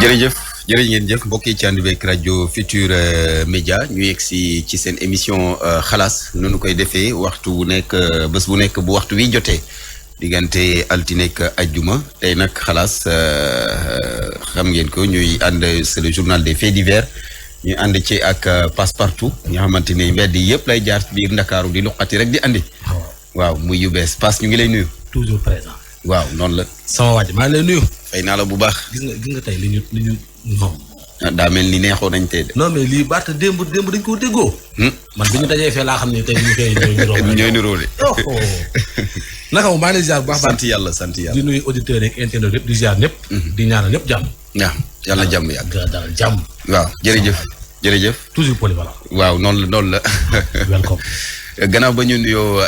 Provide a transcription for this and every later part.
jërë ngeen jëf mbokk yi ci ànd beeg rajo Futur Média ñu yegg si ci seen émission xalaas nu koy defee waxtu bu nekk bés bu nekk bu waxtu wi jotee diggante altine ak ajjuma tey nag xalaas xam ngeen ko ñuy ànd c'est le journal des faits divers ñu ànd ci ak Passepartout nga xamante ne mbedd yi yëpp lay jaar biir Ndakaaru di luqati rek di andi. waaw muy yu bees Passe ñu ngi lay nuyu. toujours présent. waaw noonu la. sama waaj maa ngi lay nuyu. fay naa la bu baax. gis nga tey li ñu non. daa mel ni neexoo nañ tey de. non mais lii Bart démb dañ koo déggoo. man bi ñu dajee fee laa xam ne tey ñu koy ñooy niróole. naka moom maa ngi lay ziar bu baax. sant yàlla. di nuyu auditeurs yeeg internautes yëpp di ziar ñëpp. di ñaanal ñëpp jàmm. waaw yàlla jàmm yàgg. daal jàmm. waaw jërëjëf. toujours polyvalent. waaw noonu la. welcome. gannaaw ba ñu nuyoo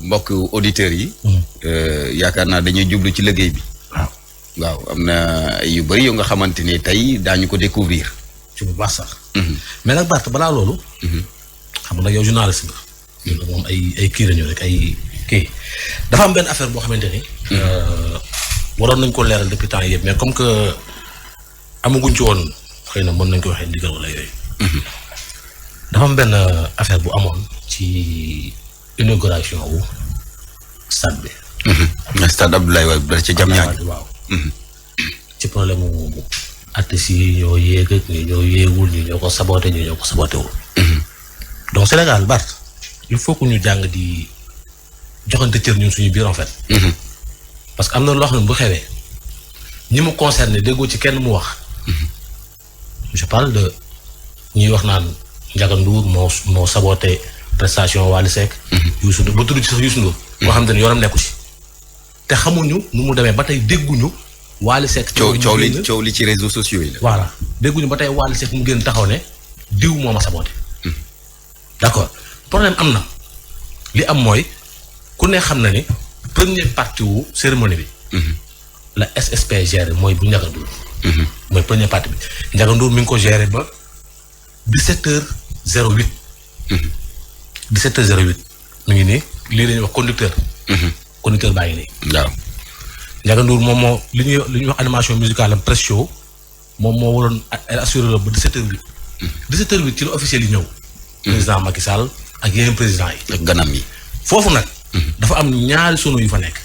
mbokk auditeurs yi. yaakaar naa dañuy jublu ci liggéey bi. waaw am na yu bëri yoo nga xamante ne tey daañu ko découvrir. ci bu baax sax. mais nag Bart balaa loolu. xam nga nag yow journaliste nga. ñun moom ay kii lañu rek ay kii. dafa am benn affaire boo xamante ni. waroon nañ ko leeral depuis temps yëpp mais comme que amaguñ ci woon xëy na mën nañ ko waxee ndigal wala yooyu. dafa am benn affaire bu amoon ci inauguration wu stade bi. stade Abdoulaye Wade dara ca Diamniadio. waaw. ci problème mu artistes yi ñoo yéeg ak ñi ñoo yéegul ñi ñoo ko saboté ñi ñoo ko saboté wul. donc Sénégal Bart il faut que ñu jàng di joxante cër ñun suñu biir en fait. parce que am na loo xam ne bu xewee ñi mu concerné déggoo ci kenn mu wax. je parle de ñuy wax naan Ndiaga Ndour moo saboté prestation Wally Seck. Youssou Ndour ba tudd ci sax Youssou Ndour. boo xam te ne yoonam nekku ci. te xamuñu nu mu demee ba tey dégguñu Wally Seck. coow li ci réseaux sociaux yi la. voilà dégguñu ba tey Wally Seck mu génn taxaw ne diw moo ma saboté. d'accord problème am na li am mooy ku ne xam na ni première partie wu cérémonie bi. la SSP géré mooy bu Ndiaga Ndour. mooy première partie bi Ndiaga Ndour mi ngi ko géré ba 17h08. 17h08 mu ngi nii lii la ñuy wax conducteur. conducteur baa ngi nii. waaw. Ndiaga Ndour moom moo li ñuy wax animation musicale am presse show moom moo waroon assuré la ba 17h08. 17h08 ci la officiel yi ñëw. président Macky Sall ak yeneen président yi. ak ganam yi. foofu nag. dafa am ñaari sono yu fa nekk.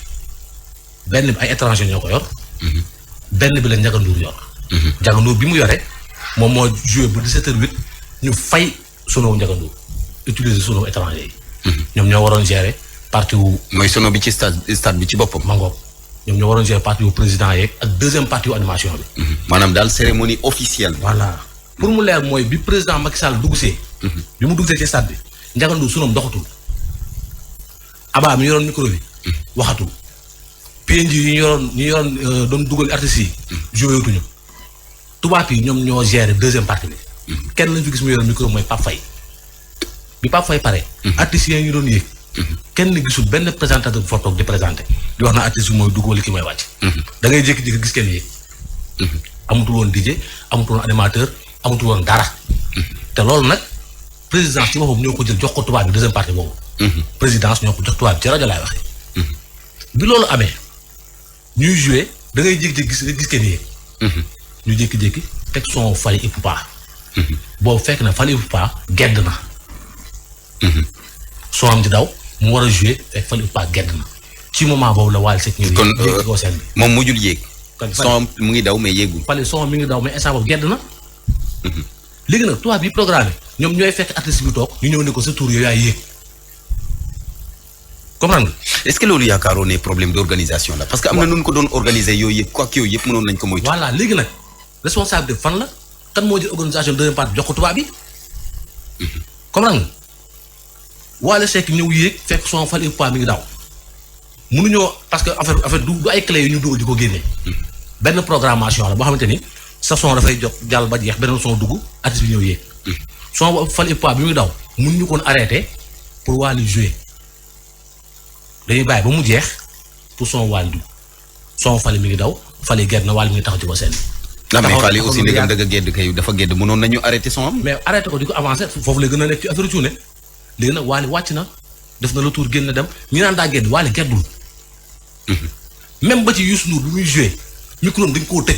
benn bi ay étranger ñoo ko yor. benn bi la Ndiaga Ndour yor. Ndiaga Ndour bi mu yore moom moo joué ba 17h08 ñu fay sono Ndiaga Ndour utiliser sono étranger yi. ñoom ñoo waroon gérer. parti wu mooy sono bi ci stade bi ci boppam. mangoog ñoom ñoo waroon gérer parti wu président yeeg ak deuxième partie wu animation bi. maanaam daal cérémonie officielle. voilà pour mu leer mooy bi président Macky Sall duggsee. bi mu duggsee ci stade bi Ndiaga Ndour sunoom doxatul. Abba mi yoroon micro bi. waxatul. PNJ yi ñu yoroon doon dugal artistes yi. joué wutuñu. tubaab yi ñoom ñoo gérer deuxième partie bi. kenn lañ fi gis mu yoroon micro mooy Pape Faye. bi Pape Faye pare. artistes yi ñu doon yéeg. kenn gisul benn présentateur bu fa toog di présenté di wax na artiste bi mooy dugg wala ki mooy wàcc. da ngay jékki-jékki gis kenn yéeg. amutul woon DJ amutul woon animateur amutul woon dara. te loolu nag présidence ci boppam ñoo ko jël jox ko tubaab bi deuxième partie boobu. présidence ñoo ko jox tubaab bi ci rajo laay waxee. bi loolu amee ñuy joué da ngay jékki-jékki gis kenn yéeg. ñu jékki-jékki teg son Fally Ipupa. boobu fekk na Fally Ipupa gedd na. soo am di daw mu war a joué fekk Fally Ipupa gedd na ci moment boobu la Wally Seck ñëw yéeg ko seen bi moom mujjul yéeg. son mu ngi daw mais yéegul. Fally son mi ngi daw mais instant boobu gedd na. léegi nag tubaab yi programme ñoom ñooy fekk artiste bi toog ñu ñëw ne ko sa tour yooyu yaay yéeg. comprendre nga. est-ce que loolu yaakaaroon ne problème d'organisation la parce que am na nu ñu ko doon organiser yooyu yëpp quoi que yooyu yëpp mënoon nañ ko moytu. voilà léegi nag responsabilité fan la kan moo jël organisation deuxième partie jox ko tubaab yi. comprendre nga. Wally Seck ñëw yéeg fekk son Fally Ipupa mi ngi daw mënuñoo parce que affaire du ay clé yu ñu dugg di ko génne. benn programmation la boo xamante ni sa son dafay jot jàll ba jeex beneen son dugg artiste bi ñëw yéeg. son Fally Ipupa bi muy daw mënuñu koon arrêté pour Wally jouer dañuy bàyyi ba mu jeex pour son Wally dugg son Fally mi ngi daw Fally gedd na Wally mi ngi taxaw ci ko seen non mais Fally aussi ndegam dëgg gedd kay dafa gedd mënoon nañu arrêté son am. mais arrêté ko di ko avancé foofu lay gën a nekk ci affaire cuune léegi nag Wally wàcc na def na le tour génn dem ñi naan daa gedd Wally geddul. même ba ci Youssou Ndour bi muy joué micro dañ koo tëj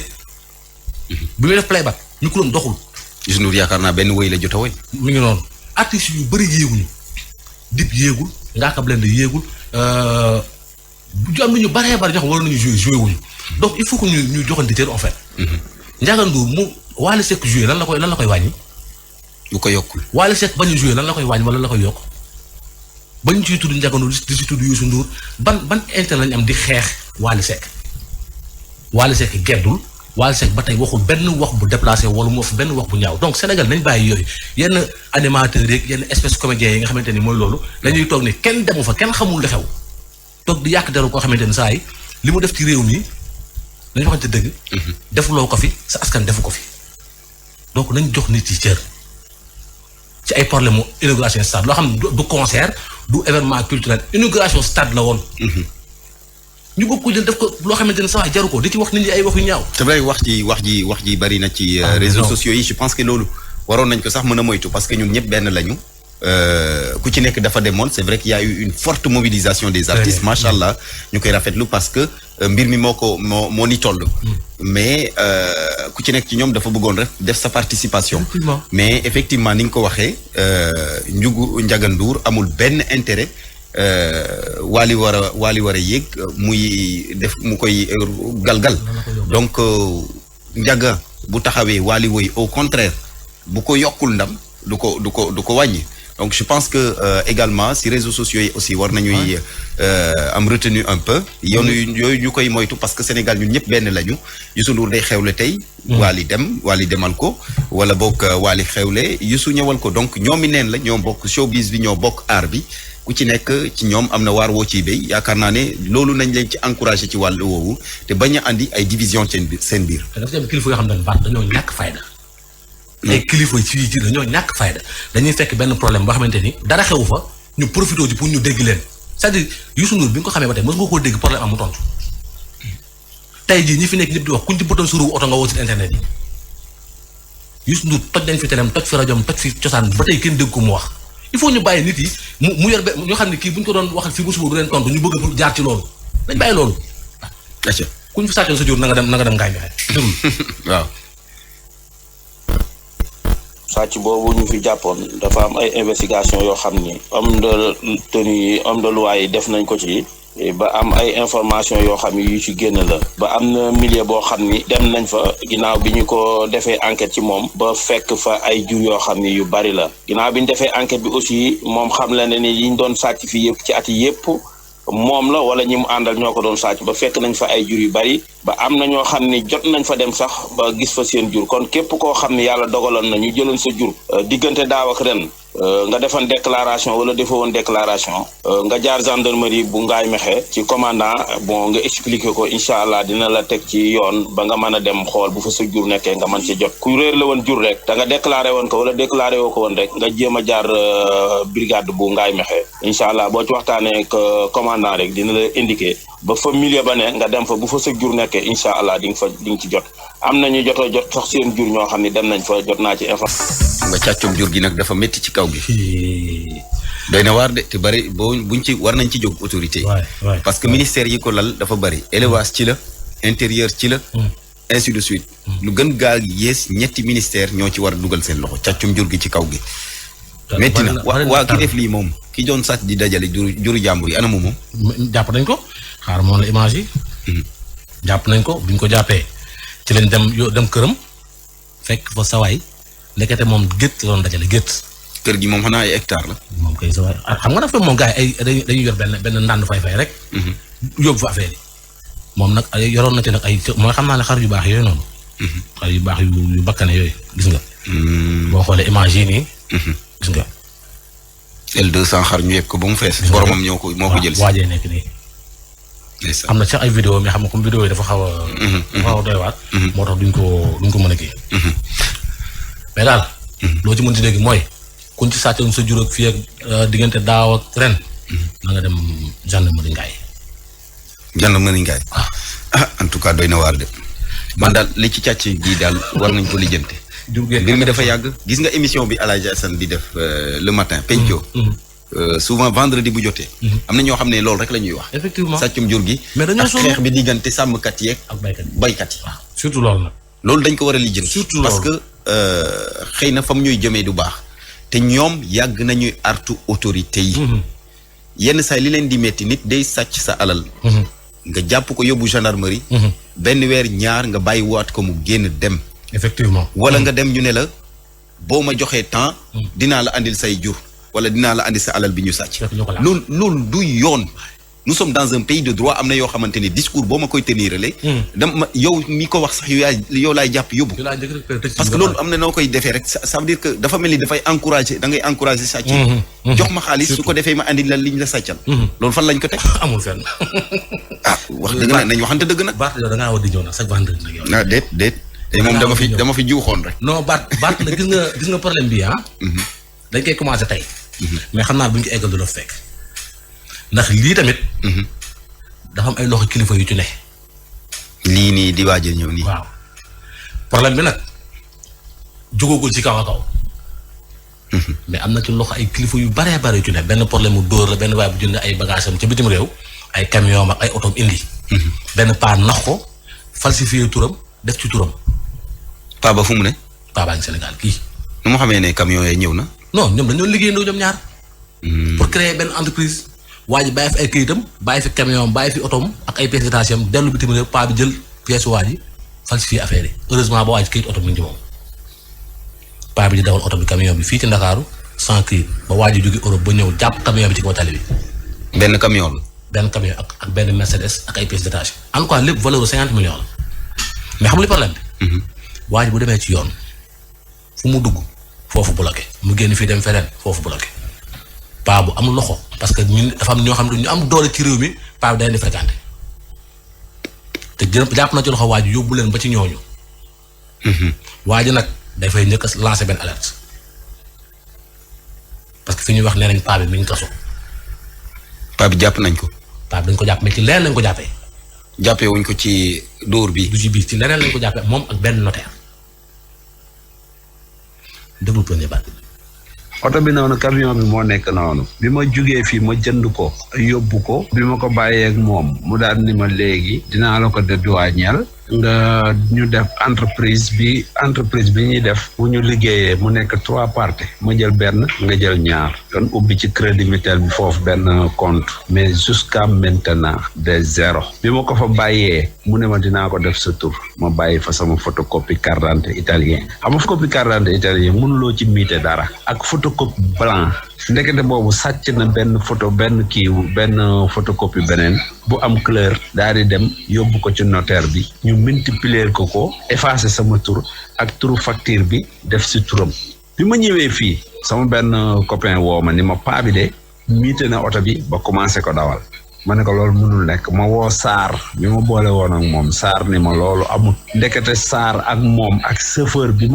bi muy def playback micro am doxul. Youssou Ndour yaakaar naa benn woy la jot a woy. mi ngi noonu artistes yu bëri yéeguñu Dip yéegul Ngaaka Blindé yéegul bu am na ñu bëree bëri jox war nañu joué wuñu donc il faut que ñu joxante cër en fait. Ndiaga Ndour mu Wally Seck joué lan la koy wàññi. lu ko yokkul. Wally Seck bañ a joué lan la koy wàññi wala la koy yokk bañ ciy tudd Ndiaga Ndour di ci tudd Youssou Ndour ban intérêt lañ am di xeex Wally Seck. Wally Seck geddul Wally Seck ba tey waxul benn wax bu déplacé wala mu wax benn wax bu ñaaw donc Sénégal nañ bàyyi yooyu yenn animateurs yeeg yenn espèce comédiens yi nga xamante ni mooy loolu dañuy toog ni kenn demu fa kenn xamul li xew toog di yàq deru koo xamante ni saa yi li mu def ci réew mi nañu waxante dëgg. defuloo ko fi sa askan defu ko fi donc nañ jox nit yi cër ci ay problème mu inauguration stade loo xam ne du concert du événement culturel inauguration stade la woon. ñu bëgg ko jël def ko loo xamante ne sax jaru ko di ci wax nit ñi ay wax yu ñaaw. c'est vrai wax ji bari na ci réseaux sociaux yi je pense que loolu waroon nañ ko sax mën a moytu parce que ñun ñëpp benn lañu. ku ci nekk dafa demoon c'est vrai qu'il y a eu une forte mobilisation des artistes macha allah ñu koy rafetlu parce que mbir mi moo ni toll. mais ku ci nekk ci ñoom dafa bëggoon rek def sa participation. mais effectivement ni nga ko waxee Ndiaga Ndour amul benn intérêt. Wally war a yéeg muy def mu koy galgal donc Ndiaga bu taxawee Wally woy au contraire bu ko yokkul ndam du ko wàññi donc je pense que également si réseaux sociaux yi aussi war nañuy am retenu un peu yooyu ñu koy moytu parce que Sénégal ñun ñëpp benn lañu Youssou Ndour day xewle tey Wally demal ko wala bokk Wally xewle Youssou ñëwal ko donc ñoomi neen la ñoo bokk showbiz bi ñoo bokk art bi ku ci nekk ci ñoom am na waar woo ciy béy yaakaar naa ne loolu nañ leen ci encouragé ci wàllu woowu te bañ a andi ay division seen biir. dafa am kilifa yoo xam ne dañoo ñàkk fayda. ay kilifa ci dañoo ñàkk fayda dañuy fekk benn problème boo xamante ni dara xewu fa ñu profité ci pour ñu dégg leen c'est-à-dire Youssou Ndour bi nga ko xamee ba tey mos nga koo dégg problème am mu tontu tey jii ñi fi nekk ñëpp di wax kuñ ci bëtoon suru oto nga woo ci internet yi Youssou Ndour toj nañ fi teleem toj fi rajoom toj fi cosaan ba tey kenn dégg ko mu wax. il faut ñu bàyyi nit yi mu yor ñoo xam ne kii bu ñu ko doon waxal fii bu suba du leen tontu ñu bëgg a jaar ci loolu dañ bàyyi loolu. acca ku ñu fi sàccoon sa jur na nga dem ngaay joxe. waaw. sàcc boobu ñu fi jàppoon dafa am ay investigation yoo xam ni homme de loi yi def nañ ko ci. ba am ay information yoo xam ni yu ci génn la ba am na milieu boo xam ni dem nañ fa ginnaaw bi ñu ko defee enquête ci moom ba fekk fa ay jur yoo xam ni yu bari la ginnaaw bi ñu defee enquête bi aussi moom xam la ne ni yi ñu doon sàcc fii yëpp ci at yi yëpp moom la wala ñi mu àndal ñoo ko doon sàcc ba fekk nañ fa ay jur yu bari ba am na ñoo xam ni jot nañ fa dem sax ba gis fa seen jur kon képp koo xam ni yàlla dogaloon na ñu jëloon sa jur diggante daaw ak ren nga defoon déclaration wala defoo woon déclaration nga jaar gendarmerie bu Ngaye Mékhé ci commandant bon nga expliquer ko incha allah dina la teg ci yoon ba nga mën a dem xool bu fa sa jur nekkee nga mën ci jot ku réer la woon jur rek da nga déclaré woon ko wala déclaré woo ko woon rek nga jéem a jaar brigade bu Ngaye Mékhé incha allah boo ci waxtaanee ak commandant rek dina la indiquer ba fa milieu ba ne nga dem fa bu fa sa jur nekkee incha allah di nga ci jot am nañu jot sax seen jur ñoo xam ne dem nañ fa jot naa ci nga càccum jur gi nag dafa métti ci kaw gi. doy na waar de te bari buñ ci war nañ ci jóg autorité yi. parce que ministère yi ko lal dafa bari. élevage ci la intérieur ci la. ainsi de suite. lu gën gaa yées ñetti ministère ñoo ci war a dugal seen loxo càccum jur gi ci kaw gi. métti na waa ki def lii moom ki doon sàcc di dajale juru jàmbur yi ana moom. jàpp nañ ko xaaral moom la image yi. jàpp nañ ko buñ ko jàppee ci leen dem këram fekk fa sawaay nekkete moom gétt la doon dajale gétt. kër gi moom xanaa ay hectare la. moom kay sawaay xam nga dafa moom gars yi ay dañuy yor benn ndànd fay rek. yóbbu fa affaire yi. moom nag yoroon na ci nag ay mooy xam naa ne xar yu baax yooyu noonu. xar yu baax yu bakkane yooyu gis nga. boo xoolee image yi nii. gis nga. L200 xar ñu yegg ko ba mu fees. boromam moo ko jël si. waajee nekk nii. am na sax ay vidéo mais xam nga comme vidéo yi dafa xaw a doy waat. moo tax duñ ko mën a kii. mais daal. loo ci mën ci dégg mooy. kuñ ci sàccoon sa juróom fii ak diggante daaw ak ren. na nga dem gendarmerie Ngaye. gendarmerie Ngaye. en tout cas doy na waar de. man daal li ci càcc gi daal war nañ ko lijjante. mbir mi dafa yàgg gis nga émission bi El Hadj Assane di def le matin penco. souvent vendredi bu jotee. am na ñoo xam ne loolu rek la ñuy wax. effectivement sàccum jur gi. mais dañoo ak xeex bi diggante sàmmkat yeeg. ak baykat yi baykat yi. surtout loolu nag. loolu dañ ko war a lijjanti. surtout parce que xëy na fam ñuy jëmee du baax te ñoom yàgg nañuy artu autorité yi. yenn saa li leen di metti nit day sàcc sa alal. nga jàpp ko yóbbu gendarmerie. benn weer ñaar nga bàyyi waat ko mu génn dem. effectivement. wala nga dem ñu ne la boo ma joxee temps. dinaa la andil say jur. wala dinaa la andi sa alal bi ñu sàcc. loolu du yoon. nous sommes dans un pays de droit am na yoo xamante ni discours boo ma koy tenirale. dama yow mi ko wax sax yow laay jàpp yóbbu. parce que loolu am na noo koy defee rek ça veut dire que dafa mel ni dafay encourager da ngay encourager sàcc. jox ma xaalis su ko defee ma andi la liñ la sàccal. loolu fan lañ ko teg. amul fenn. wax dëgg nag nañ waxante dëgg nag. Bart yow da ngaa war di ñëw nag sax vendredi nag yow. ah déet. moom dama fi jiwxoon rek. non Bart nag gis nga problème bi dañ koy commencé tey. mais xam naa bu ñu ko eggal du la fekk. ndax lii tamit. dafa am ay loxo kilifa yu ci ne. lii nii di waajal ñëw nii. waaw problème bi nag jógagul ci kaw a kaw. mais am na ci loxo ay kilifa yu baree bare yu ci ne benn problème mu dóor la benn waay bu jënd ay bagages am ca bitim réew ay camion ak ay oto indi. benn paa nax ko falsifié turam def ci turam. paa ba fu mu ne. paa baa ngi Sénégal kii. nu mu xamee ne camion yooyu ñëw na. non ñoom dañoo liggéeyandoo ñoom ñaar. pour créer benn entreprise. waa ji bàyyi fi ay këyitam bàyyi fi camion bàyyi fi otom ak ay pièces détachées am dellu bitim réew paa bi jël pièce waa ji falsifié affaire yi heureusement ba waa ji këyit oto mi ngi ci moom. paa bi di dawal oto bi camion bi fii ci Ndakaaru sans këyit ba waa ji jóge Europe ba ñëw jàpp camion bi ci kaw tali bi. benn camion la. benn camion ak benn Mercedes ak ay pièces détachées en tout cas lépp valeur 50 millions la mais xam nga li problème bi. waa ji bu demee ci yoon fu mu dugg foofu bloqué mu génn fii dem feneen foofu bloqué. paa bu am loxo parce que ñun dafa am ñoo xam ne ñu am doole ci réew mi paa bi day di fréquenté te jàpp na ci loxo waa ji yóbbu leen ba ci ñooñu. waa ji nag dafay njëkk a lancé benn alerte parce que fi ñuy wax nee nañ paa bi mi ngi kaso. paa bi jàpp nañ ko. paa bi dañ ko jàpp mais ci leneen lañ ko jàppee. jàppee wuñ ko ci dóor bi. du ci biir ci leneen lañ ko jàppee moom ak benn notaire. déglu premier baat. oto bi noonu camion bi moo nekk noonu bi ma jugee fii ma jënd ko yóbbu ko bi ma ko bàyyee ak moom mu daal ni ma léegi dinaa la ko dédouaner nga ñu def entreprise bi ñuy def bu ñu liggéeyee mu nekk 3 parties ma jël benn nga jël ñaar doon ubbi ci crédit mutuel bi foofu benn compte mais jusqu'à maintenant de 0 bi ma ko fa bàyyee mu ne ma dinaa ko def sa tur ma bàyyi fa sama photocopie carte d'identité italien xam nga photocopie carte d'identité italien mënuloo ci miite dara ak photocopie blanc ndekete boobu sàcc na benn photocopie beneen bu am couleur daal di dem yóbbu ko ci notaire bi ñu multiplier ko effacer sama tur ak turu facture bi def si turam bi ma ñëwee fii sama benn copain woo ma ni ma paa bi de miite na oto bi ba commencé ko dawal ma ne ko loolu mënul nekk ma woo Saar bi ma boole woon ak moom Saar ni ma loolu amul ndekete Saar ak moom ak chauffeur bi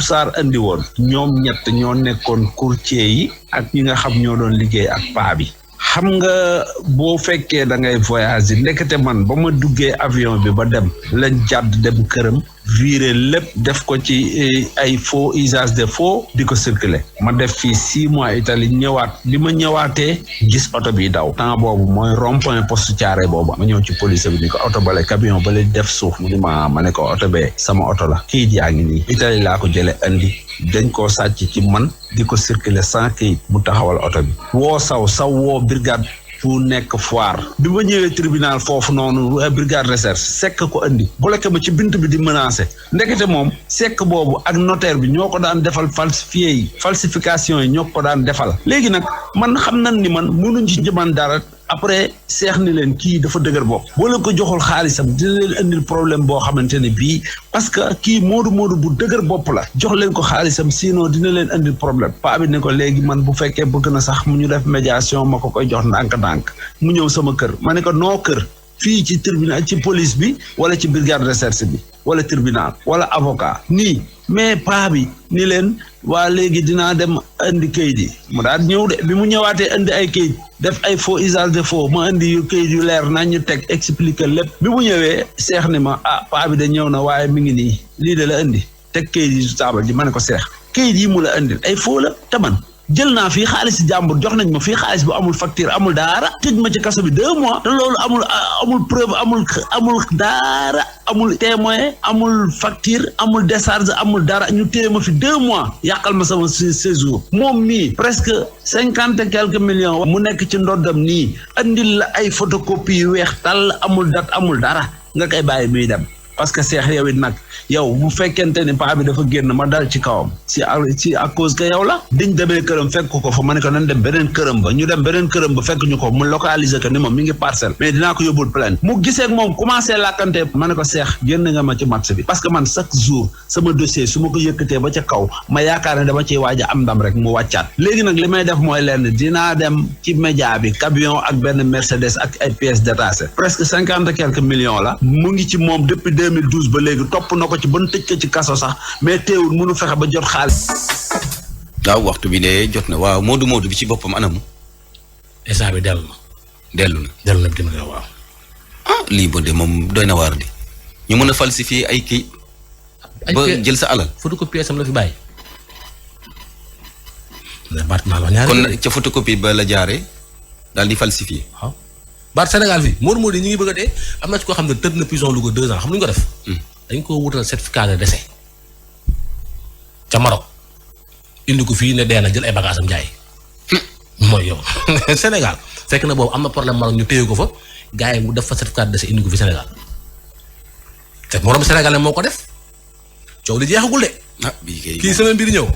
Saar andi woon ñoom ñett ñoo nekkoon courtier yi ak ñi nga xam ñoo doon liggéey ak paa bi xam nga boo fekkee da ngay voyage ndekete man ba ma duggee avion bi ba dem lañ jàdd dem këram viré lépp def ko ci ay faux usage de faux di ko circuler ma def fii 6 mois Italie ñëwaat li ma ñëwaatee gis oto bi daw temps boobu mooy rond-point poste Thiaroye boobu ma ñëw ci police bi ni ko oto bale camion bale def suuf mu ni ma ne ko oto bee sama oto la kayit yaa ngi nii Italie laa ko jële andi dañ koo sàcc ci man di ko circuler sans kayit mu taxawal oto bi woo woo brigade fu nekk Foire bi ma ñëwee tribunal foofu noonu brigade recherche sekk ko andi bloqué ma ci bint bi di menacé ndekete moom sekk boobu ak notaire bi ñoo ko daan defal falsification yi ñoo ko daan defal léegi nag man xam nañ ni man mënuñ ci jëman dara après seex ni leen kii dafa dëgër bopp boo leen ko joxul xaalisam dina leen indil problème boo xamante ne bii parce que kii moodu bu dëgër bopp la jox leen ko xaalisam sinon dina leen indil problème paa bi ne ko léegi man bu fekkee bëgg na sax mu ñu def médiation ma ko koy jox ndànk-ndànk mu ñëw sama kër ma ne ko noo kër fii ci tribunal ci police bi wala ci brigade recherche bi wala tribunal wala avocat nii mais paa bi ni leen waa léegi dinaa dem indi kayit yi mu daal ñëw de bi mu ñëwaatee indi ay kayit def ay faux usage de faux ma indi yu kayit yu leer nañ ñu teg expliquer lépp bi mu ñëwee seex ni ma paa bi da ñëw na waaye mi ngi nii lii de la indi teg kayit yi su taabal ji ma ne ko seex kayit yi mu la indil ay faux la te man jël naa fii xaalis jàmbur jox nañ ma fii xaalis bu amul facture amul daara tëj ma ci kaso bi 2 mois te loolu amul preuve amul daara amul témoin amul facture amul décharge amul dara ñu téye ma fi 2 mois yàqal ma sama séjour moom mii presque 50 et quelques millions mu nekk ci ndoddam nii andil la ay photocopie yu weex tàll amul date amul dara nga koy bàyyi muy dem parce que Cheikh yow it nag yow bu fekkente ni paa bi dafa génn ma dal ci kawam si à cause que yow la diñ demee këram fekk ko fa ma ne ko nañ dem beneen këram ba ñu dem beneen këram ba fekk ñu ko mu localiser ko ni moom mi ngi parcelle mais dinaa ko yóbbul plainte mu gisee ak moom commencé làkkante ma ne ko Cheikh génn nga ma ci match bi parce que man chaque jour sama dossier su ma ko yëkkatee ba ca kaw ma yaakaar ne dama ciy waaj a am ndam rek mu wàccaat léegi nag li may def mooy lenn dinaa dem ci média bi camion ak benn Mercedes ak ay pièces détachées presque 50 et quelques millions la mu ngi ci moom depuis 2012 ba léegi topp na ko ci ban tëj ko ci kaso sax mais teewul mënu fexe ba jot xaalis. waaw waxtu bi de jot na waaw Modou bi ci boppam anamu. instant bi dellu na bi tamit waaw. lii ba de moom doy na waar de ñu mën a falsifier ay kii. ba jël sa alal. photocopie sam la fi bàyyi. kon ca photocopie ba la jaaree daal di falsifier. waaw Bart Sénégal fii Modou ñi ngi bëgg a dee am na ci koo xam ne tëdd na prison Louga 2 ans xam lu ñu ko def. dañ ko wutal certificat de décès ca Maroc indi ko fii ne dee na jël ay bagages am jaay. mooy yow Sénégal fekk na boobu am na problème Maroc ñu téye ko fa gars yi mu def fa certificat de décès indi ko fi Sénégal te moroom Sénégal moo ko def coow li jeexagul de. bii kay kii semaine bii di ñëw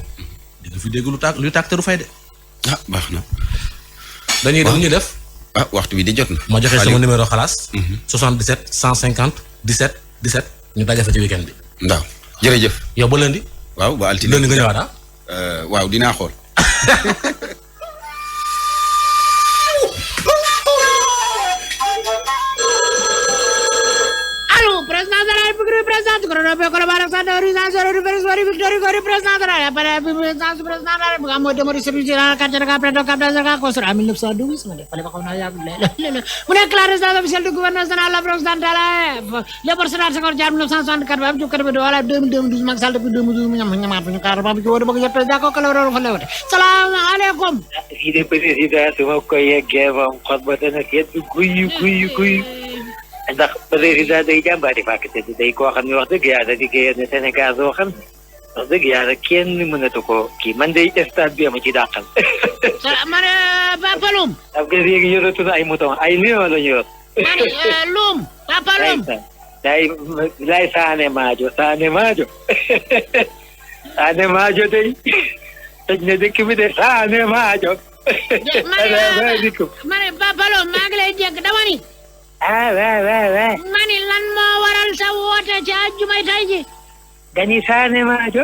di nga fi dégg luy tàkk te du fay de. baax na. dañuy def ñu def. waxtu bi di jot na. ma joxe sama numéro xalaas. 77 150 17 17 ñu daje fa ci weekend bi. ndaw jërëjëf. yow ba lundi. waaw ba altine lundi nga ñëwaat waaw dinaa xool. président de la République président du gouvernement collaboration de l'organisation de Victoire Victoire président de la président du président de la République mooy demeure service de la carte de la présidence de la construit en 1912 ma def fale ba xam naa yàgg mu nekk la résidence officielle du gouverneur général de l'Afrique occidentale Léopold Sédar Senghor Diatta 1964 ba am ci kër bi wala 2012 Macky Sall depuis 2012 mu ñamaat ñu kaar ba ci woote bëgg jot président ko collaborateur fa lewate salaamaaleykum fii de président su ma ko yeggee moom xot ba dana sedd guy ndax président day jàmbaari fàkk te day koo xam ne wax dëgg yàlla liggéeyal na Sénégal soo xam ne wax dëgg yàlla kenn mënatu ko kii man day stade bi ama ci dàqal. man Papa Loum. xam nga léegi yoratu ay mouton ay lion la ñu yor. man Loum Papa Loum. lay Sané Maajo Sané Maajo day tëj na dëkk bi de Sané Maajo. man Papa Loum maa ngi lay dégg dama ni. waaw. mani lan moo waral sa woote ci àjjuma tey ji. gani Sané Maajo.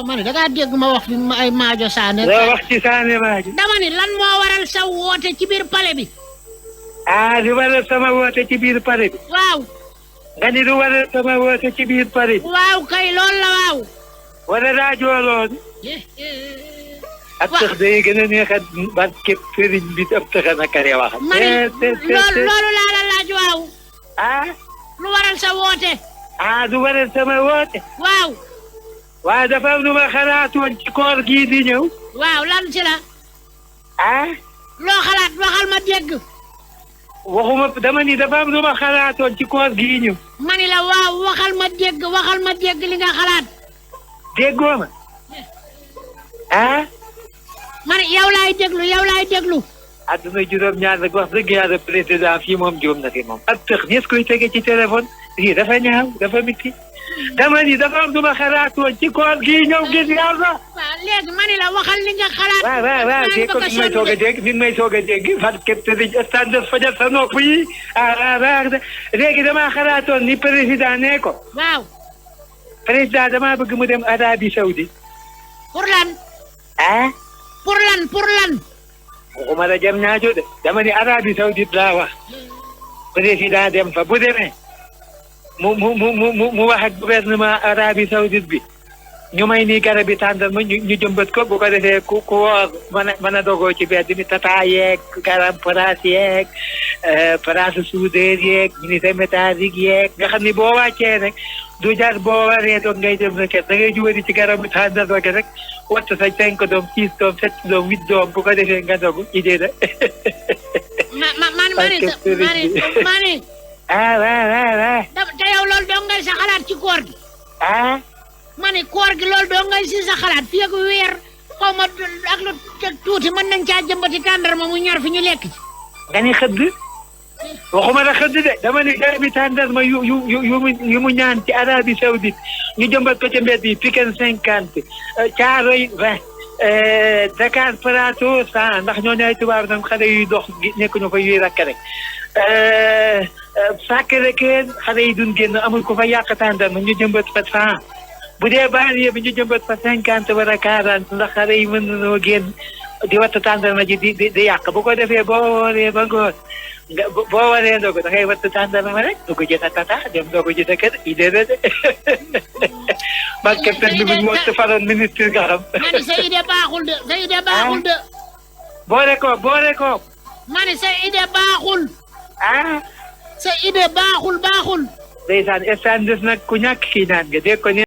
mani da ngaa dégg ma wax fi ay Maajo Sané. loo wax ci Sané Maajo. dama ni lan moo waral sa woote ci biir palais bi. lu waral sama woote ci biir palais bi. waaw. gani lu waral sama woote ci biir palais bi. waaw kay loolu la waaw. wala rajo loolu. ak tax day gën a neex a barke sëriñ bi ab tax a nakare wax. loolu laa la laaj waaw. lu waral sa woote. lu waral sama woote. waaw. waaw dafa am lu ma xalaatoon ci koor gii di ñëw. waaw lan ci la. loo xalaat waxal ma dégg. waxuma dama ni dafa am lu ma xalaatoon ci koor gii ñëw. ma ni la waaw waxal ma dégg li nga xalaat. déggoo ma. man yow laay déglu. adduna juróom-ñaar nag wax dëgg yàlla président fii moom juróom na fi moom. ak tëx ñes koy tege ci téléphone lii dafa ñaaw dafa mitti dama ni dafa am lu ma xalaatoon ci koor gii ñëw gis yàlla. waaw léegi ma ni la waxal li nga xalaat. waaw dégg ko fi may soog a dégg fi may soog a dégg fan képp te di standard fajal sa nopp yi léegi damaa xalaatoon ni président nee ko. waaw. président damaa bëgg mu dem Arabie Saoudite. pour lan. pour lan. waxuma la jëm ñaajo de dama ni Arabie Saoudite laa wax président dem fa bu demee mu wax ak gouvernement Arabie Saoudite bi ñu may nii garab yi tàndarma ñu jëmbat ko bu ko defee ku woor mën a dogoo ci bedd mi tata yeeg garab place yeeg place soudeur yeeg unité métallique yeeg nga xam ni boo wàccee rek du jar boo waree doog ngay dem sa kër da ngay jubali ci garabu tàndarma gi rek watt sa 5 doom 6 doom 7 doom 8 doom bu ko defee nga dogu idée la. mani waaw. te yow loolu doo ngay sa xalaat ci koor gi. ma ne koor gi loolu doo ngay si sa xalaat fii ak weer xaw ma ak lu tuuti mën nañ caa jëmbati tàndarma mu ñor fi ñu lekk ci. nga ni xëdd waxuma la xëdd de dama ne garabi tàndarma yu mu ñaan ci Arabie Saoudite ñu jëmbat ko ca mbedd yi Pikine 50 Thiaroye 20 Dakar Plateau 100 ndax ñoo ñaay tubaab nag xale yuy dox nekk ñu fa yuy rakk rek Sacré-Cœur xale yi duñ génn amul ku fa yàq tàndarma ñu jëmbat fa 100 bu dee banlieue bi ñu jëmbat fa 50 wala 40 ndax xale yi mën nañoo génn di watt tàndarma ji di yàq bu ko defee boo waree ba ngoon boo waree ndogu da ngay watt tàndarma rek dugg ci sa tata dem ndogu ci sa kër idée la de man capitaine bi moo ci faroon ministre nga xam. ma ne sa idée baaxul de sa idée baaxul de. boole ko. ma ne sa idée baaxul. sa idée baaxul. ndeysaan instant des nag ku ñàkk kii naan nga dégg ko